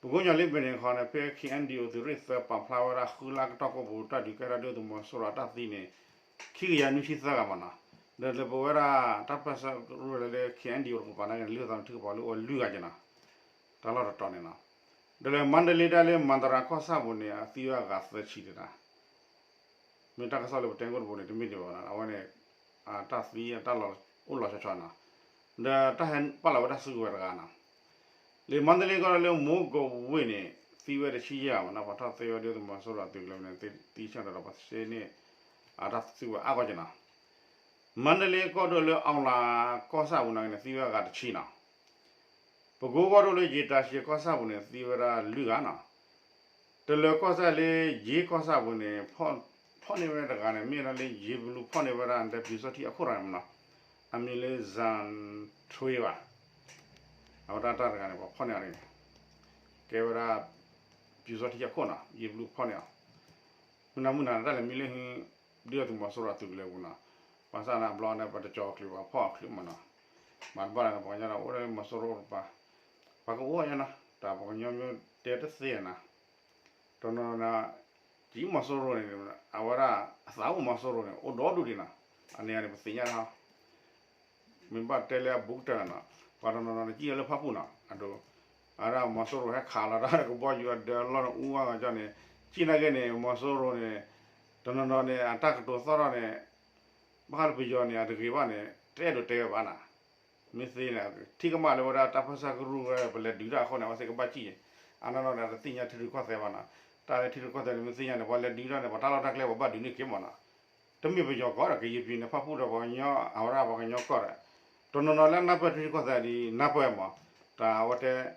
ပကိညီလ့ဘ့ၣ်န့ၣ်ခီန့ၣ် ဖဲ ခ့ၣ်အဲၣ်ယူၣ် သုးရ့ၣ်သၢပာ်ဖျါဝဲဒၣ် ဃုလါကတီၢ်ကိးပူၤ တၢ်ဒုးကဲထီၣ်ဒုၣ်ဒါသုးမီၤစိရိၤအတၢ်သံန့ၣ် ခံကယၤနွံဆံသၢဂၤမးနီၤ, ဒီးလၢပဝဲဒၣ်တၢ်ပၢၢ်ဆၢကရူၢ်လၢ ခ့ၣ်အဲၣ်ယူၣ် တကပၤန့ၣ် လၢသးနထံကပီၤလၢအိၣ်လွံၢ်ဂၤက့နီၤ, တၢ်လီၢ်တတီၤန့ၣ်နီၤ, ဒီးလၢမါဒလ့တၢ်လၢမၤတရၤကီၢ်ဆၣ်ပူၤန့ၣ် အသံဝဲအဂၤသၢဆံတဂၤ မ့ၢ်တၢ်ကစီၣ်လၢပတဲကိၣ်တဘိန့ၣ် တမ့ၢ်ဒံးဘၣ်နီၤ, အဝဲန့ၣ် တၢ်သံအတၢ်လီၢ်အိၣ်လီၤဆီဆီနီၤ, ဒီးတၢ်ဟဲပာ်လီၤဝဲတၢ်စုကဝဲၤတဂၤနီၤ, လၢမါတလ့ကီၢ်ဒိၣ်လၢမိၢ်ကိးဝ့ၢ်န့ၣ် သံဝဲတဆံယဲၢ်မနီၤ, ပှၤထီၣ်သ့ဝဲဒ်သိးမီၤစိရိၤအသုးကလၢၤန့ၣ် သံဆၢဒီးပှၤသ့န့ၢ် အတၢ်သံဝဲအါဂီၢ်ကနီၤ. မါတလ့ကီၢ်ဒိၣ်လၢအီလၤကီၢ်ဆၣ်ပူၤန့ၣ် သံဝဲအဂၤတဆံနီၤ. ပကိကီၢ်ဒိၣ်လၢယ့ၤတၢ်ရှဲကီၢ်ဆၣ်ပူၤန့ၣ် သံဝဲဒၣ်လွံၢ်ဂၤနီၤ. တလၢၤကီၢ်ဆၣ်လၢယ့ၤကီၢ်ဆၣ်ပူၤန့ၣ် ဖီၣ်န့ၢ်ဝဲတဂၤန့ၣ် မ့ၢ်ဒၣ်လၢယ့ၤဘလူးဖီၣ်န့ၢ်ဝဲဒၣ် ဒဲပျူၤစီထံအခိၣ်တဂၤန့ၣ်မနီၤ, အမံၤလၢ စၣ်ထွ့ဘၣ်, အဝဲဒၣ်တၢ်တဂၤန့ၣ် ပှၤဖီၣ်န့ၢ်အီၤန့ၣ် ကဲဝဲဒၣ် ပျူၤစီထံအခိၣ်နီၤ, ယ့ၤဘလူးဖီၣ်န့ၢ်အီၤ မုၢ်နၤမုၢ်နၤတၢ်လဲၤမံလၢ ဒုၣ်ဒါသုးမီၤစိရိၤအသုးကလၢၤပူၤနီၤ, ဘၣ်ဆၣ်န့ၣ်အဘျီန့ၣ် ပတကၠီၤချုးပှၤဖီၣ်အီၤချုးမနီၤ, မၤတဘၣ်န့ၣ် ပှၤကညီဒီးအိၣ်လၢမီၤစိရိၤတပၤ, ပှၤကအိၣ်ညါနီၤ, တၢ်ပှၤကညီမ့ၢ်တဲတသ့နီၤ, တနီၤနီၤ ကံမီၤစိရိၤန့ၣ် အဝဲဒၣ်အသးအိၣ်မီၤစိရိၤန့ၣ် အိၣ်ဒီဒူၣ်ဒံးနီၤ, အန့ၣ်န့ၣ် ပသ့ၣ်ညါနီၤ မ့ၢ်ဘၣ်တဲလၢအဘူးကတၢၢ်နီၤ, ပှၤတနီၤနီၤန့ၣ် ကံၣ်လၢဖၣ်ပူၣ်နီၤ, အဒိ, အဝဲဒၣ်မီၤစိရိၤဟဲခးလီၤတၢ်ကဘီယူၤအဒၢးအလီၢ်န့ၣ် အူဝဲကီန့ၣ်, ကံၣ်နာ်က့န့ၣ် မီၤစိရိၤန့ၣ် တနီၤနီၤန့ၣ် အတၢ်ကတိၤသီၣ်ထီၣ်န့ၣ် ဘၣ်ဃးလၢပယီၤန့ၣ် အတဂ့ၤဘၣ်န့ၣ် တအဲၣ်ဒိးတဲဝဲဘၣ်နီၤ, မ့ၢ်သ့န့ၣ် ထံၣ်ကမၣ်လၢဝဲဒၣ်တၢ်ပၢၢ်ဆၢကရူၢ်ဝဲ ပလဲၤဒုးတၢ်အဃိန့ၣ် အဝဲသ့ၣ်ကဘၣ်ကံၣ်, အနီၢ်နီၢ်ဒီးတသ့ၣ်ညါထံရူၢ်ကီၢ်သဲးဘၣ်နီၤ, တၢ်လၢထံရူၢ်ကီၢ်သဲးန့ၣ် မ့ၢ်သ့ၣ်ညါန့ၣ် ပှၤလဲၤဒုးတၢ်န့ၣ် ပှၤတၢ်လီၢ်တၢ်ကျဲပှၤဘၣ်ဒုးန့ၢ်က့ၤမနီၤ, တမ့ၢ်ပယီၤကီၢ်ဒီး ကယံာ်ပံၤန့ၣ် ဖၣ်ပူၣ်ဒီးပှၤကညီ အဝဲဒၣ်ပှၤကညီကီၢ်ဒီး, တနီၤနီၤလၢနၢ်ပၢၢ်ထံရူၢ်ကီၢ်သဲးဒ်နၢ်ပၢၢ်မး, တၢ်အဝဲတဲ န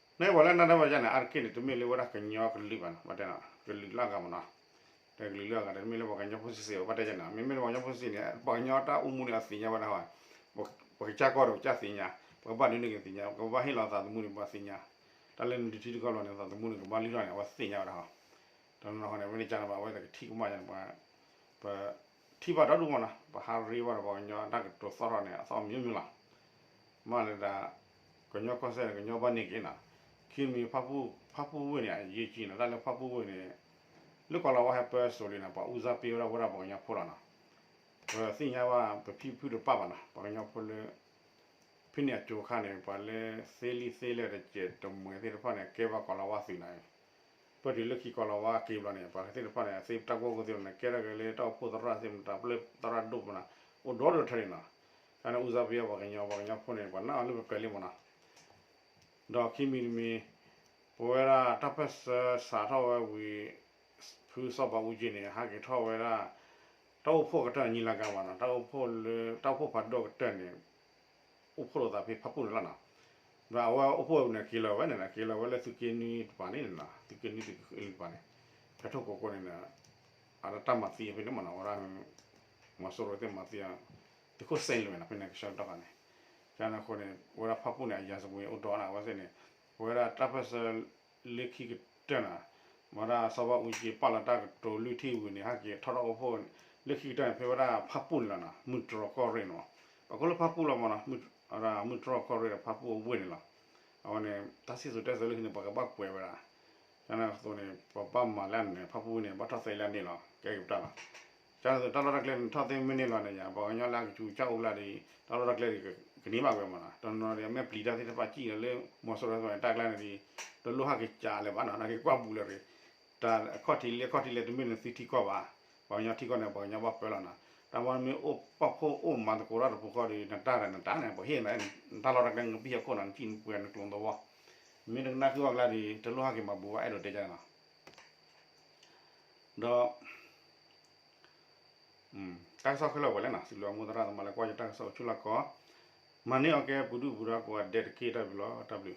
ပှၤလၢနၢ်တၢ်ဘၣ်ယါန့ၣ် အါတက့ၢ်န့ၣ် တမ့ၢ်လၢဝဲဒၣ်ကညီကလုာ်ဘၣ်နီၤ, ဘၣ်တဲနီၤ ကလုာ်လၢအဂၤမနီၤ, တကလုာ်လၢအဂၤဒီး တမ့ၢ်လၢပှၤကညီဖိစ့ၢ်ကီးဘၣ်တဲယါန့ၣ်, မ့မ့ၢ်လၢပှၤကညီဖိစ့ၢ်ကီးန့ၣ် ပှၤကညီတၢ်အိၣ်မူန့ၣ် အသ့ၣ်ညါဝဲဒၣ်ဟီ, ပကစၢ်ကီၢ်ဒီးပကစၢ်သ့ၣ်ညါ, ပကဘၣ်ဒုးန့ၢ်က့ၤသ့ၣ်ညါ, ပကဘၣ်ဟ့ၣ်လီၤသးသမူန့ၣ် ပှၤသ့ၣ်ညါ, တၢ်လၢနဒုးထံဒုးကီၢ်လီၤန့ၣ် သးသမူန့ၣ် ကဘၣ်လုၢ်ထီၣ်န့ၣ် အဝဲသ့ၣ်ညါဝဲဒၣ်ဟီ, တနီၤနီၤန့ၣ် မ့ၢ်တကးန့ၣ်ဘၣ် အဝဲသ့ၣ်ကထံၣ်ကမၣ်ယါန့ၣ် ပ ပထံၣ်ဘၣ်ဒီဒူၣ်မးနီၤ, ပဟးရ့ဘၣ်ဒီးပှၤကညီတၢ်ကတိၤသီၣ်ထီၣ်န့ၣ် အသီၣ်မံၤမံၤလီၤ. မ့ၢ်လၢဒၣ် ကညီကီၢ်စဲၣ်န့ၣ် ကညီဘၣ်န့ၢ်က့ၤနီၤ, ခံမံၤ ဖၣ်ပူၣ်ဝ့ၢ်န့ၣ် အရေးကြီးနီၤ, တၢ်လၢဖၣ်ပူၣ်ဝ့ၢ်န့ၣ် လၢကီၢ်လီၤဝါဟဲပၢစိၤလံနီၤ ပှၤဦးစားပေးဝဲဒၣ်ဝဲဒၣ်ပှၤကညီဖိလီၤနီၤ. ပသ့ၣ်ညါဘၣ် ပဖံဖုတပၣ်ဘၣ်နီၤ, ပှၤကညီဖိလၢ ဖဲန့ၣ်အကၠိခါန့ၣ် ပှၤလၢသ့လံသ့လဲၢ်တစဲးတမှဲၤသ့ၣ်တဖၣ်န့ၣ် ကဲဘၣ်ကီၢ်လီၤဝါသုးနီၤ, ပတုၤလၢခံကီၢ်လီၤဝါက့ၤဘျီန့ၣ် ပှၤသ့ၣ်တဖၣ်န့ၣ် သ့တၢ်ကူၣ်ဘၣ်ကူၣ်သ့န့ၣ် ကဲထီၣ်က့ၤလၢတၢ်အိၣ်ဖှိၣ်သရၣ်သ့ၣ်မတၤ ပျဲၢ်သရၣ်ဒိၣ်မနၤ အိၣ်ဒီဒူၣ်ထၢန့ၣ်နီၤ, တၢ်န့ၣ် ဦးစားပေး ပှၤကညီ ပှၤကညီဖိန့ၣ် ပှၤနာ်အီၤလၢပပျဲၤလံမ့ၢ်နီၤ. ဒီးခံမံၤတမံၤ ပဝဲဒၣ်တၢ်ပၢၢ်ဆၢစးထီၣ်ဝဲဝံၤ ဖုစီၤဘးအူကၠံန့ၣ် ဟးက့ၤထီၣ်ဝဲဒၣ် တၢ်အိၣ်ဖှိၣ်ကတၢၢ် ညီလာခံ ဘၣ်နီၤ, တၢ်အိၣ်ဖှိၣ်လၢ တၢ်အိၣ်ဖှိၣ်ဖးဒိၣ်ကတၢၢ်န့ၣ် အိၣ်ဖှိၣ်လိာ်သးဖဲဖၣ်ပူၣ်န့ၣ်လီၤနီၤ. ဒီးအဝဲအိၣ်ဖှိၣ်န့ၣ် က့ၤလီၤဝဲန့ၣ်နီၤ, က့ၤလီၤဝဲလၢသုးက့နွံတပၤန့ၣ်နီၤ, သုးက့နွံသုးက့လွံၢ်တပၤန့ၣ် ဖဲထိၣ်ကိကိန့ၣ်နီၤ, အတၢ်မၤသံဖဲန့ၣ်မ့ၢ်နီၤ, ဝဲဒၣ် မီၤစိရိၤသ့ၣ်မၤသံ သုးခိၣ်စဲလိာ်နီၤ, ဖဲန့ၣ်ကဆၢကတီၢ်ခါန့ၣ်, ကန့ၣ်အဃိန့ၣ် ဝဲဒၣ်ဖၣ်ပူၣ်န့ၣ် အရာဇဝင်အိၣ်ဒီးနီၤ, အဝဲသ့ၣ်န့ၣ် ပဝဲဒၣ်တၢ်ပၢၢ်ဆၢ လၢခံကတၢၢ်နီၤ, မ့ၢ်ဒၣ်စီၤဘးအူကၠံပာ်လီၤတၢ်ကတိၤလွံၢ်ထံၣ်ဝံၤန့ၣ် ဟဲက့ၤထီၣ်ထီၣ်အိၣ်ဖှိၣ် လၢခံကတၢၢ်န့ၣ် ဖဲဝဲဒၣ်ဖၣ်ပူၣ်န့ၣ်လီၤနီၤ, မုၢ်တြီၢ်ကီၢ်ရ့ၣ်န့ၣ်လီၤ, ပှၤကိးလၢဖၣ်ပူၣ်လီၤမ့ၢ်နီၤ, မုၢ်တြီၢ်ကီၢ်ရ့ၣ်ဒီးဖၣ်ပူၣ်အဝ့ၢ်န့ၣ်လီၤ. အဝဲန့ၣ် တၢ်စံၣ်စိၤတဲစိၤလၢခံန့ၣ် ပှၤကဘၣ်ကွဲးဝဲဒၣ်, ကန့ၣ်အသိးန့ၣ် ပဘၣ်မၤလၢအန့ၣ် ဖၣ်ပူၣ်န့ၣ် ဘၣ်ထီၣ်သဲလၢအန့ၣ်လီၤ, ကဲက့ၤပတၢ်လီၤ. ကန့ၣ်အသိး တၢ်လီၢ်တၢ်ကျဲန့ၣ် ထီၣ်သ့မ့ၢ်န့ၢ်လီၤန့ၣ်ယါ, ပှၤကညီလၢအကစူၤကစၢ်အိၣ်ကျါဒီး တၢ်လီၢ်တၢ်ကျဲဒီး ကန့ၢ်ဘၣ်ဝဲမ့ၢ်နီၤ, တနီၤနီၤဒီး မ့ၢ်ပျံၤတၢ်သ့ၣ်တဖၣ်စံၣ်လီၤလၢ မီၤစိရိၤသ့ၣ်တဖၣ်န့ၣ် တၢ်ကျါန့ၣ်ဒီး တလိၣ်ဟးက့ၤကးလၢၤဘၣ်နီၤ, နာ်က့ၤကွၢ်ဘူးလၢၤရ့ၣ်, တၢ်အခီၣ်ထံးလၢအခီၣ်ထံးလဲၣ် တမ့ၢ်န့ၣ်သုထံကီၢ်ဘၣ်, ပှၤကညီထံကီၢ်န့ၣ် ပှၤကညီဘၣ်ပၢလီၤနီၤ, တၢ်မ့ၢ်အိၣ်ပာ်ဖှိၣ်အိၣ်မၤသကိးတၢ်တပူၤဃီဒီး နတၢ်ဒီးနတၢ်န့ၣ် ပဟ့ၣ်နၤ နတၢ်လီၢ်တၢ်ကျဲ နကပံၢ်ဟီၣ်ခိၣ်နီၤ နစံၣ်နပှဲၤနကျိၤသဝီ, မ့ၢ်တကနၣ်ဃုာ်အီၤကျါဒီး တလိၣ်ဟးက့ၤမၤဘူးဘၣ် အဲၣ်ဒိးတဲကန့ၣ်လီၤ. ဒီး တၢ်ကစီၣ်ခဲလၢာ်ဝဲလဲၣ်နီၤ, စံးဘျုးမိၢ်သရၣ်သမါလၢကွၢ်ယတၢ်ကစီၣ်အိၣ်ဆူၣ်လီၢ်ကီၢ်, မၤန့ၢ်အီၤကဲပူၤဒုၣ်ပူၤဒါကိးဂၤဒဲးတက့ၢ် တၢ်ဘျုးလီၤ တၢ်ဘျုး